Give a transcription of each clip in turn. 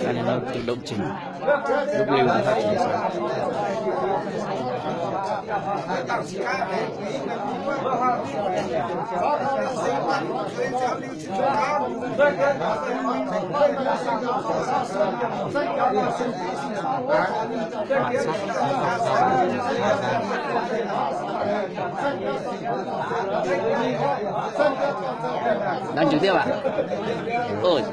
Anh em nó tự động chỉnh. Lúc lưu nó phát triển sao? Đang trực tiếp à? Ôi.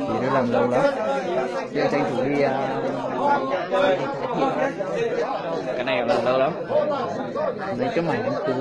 Thì nó làm lâu lắm. Cái này làm lâu lắm. Lấy cái mày đến tú.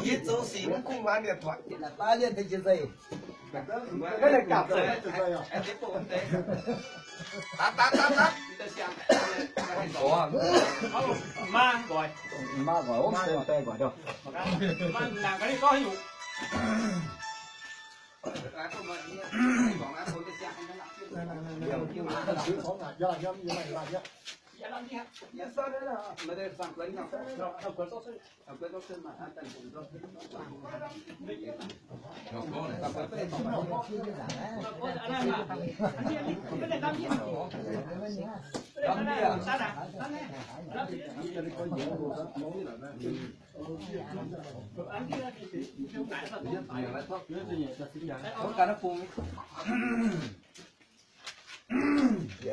Yie zoux sic mv kungx mangc điện thoại. Tat, tat, tat, tat. Maa nqoi. Maa nqoi, ov, maa nqoi.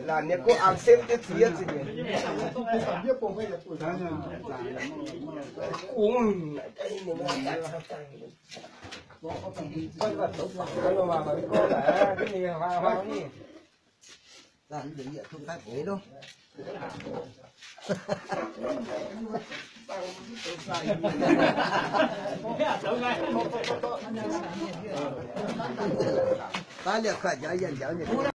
Laanh nyei gov am sem jienv ziex ziepc nyeic. Kungx Baav liouh kuaaiv njaaux yienh njaaux nyei.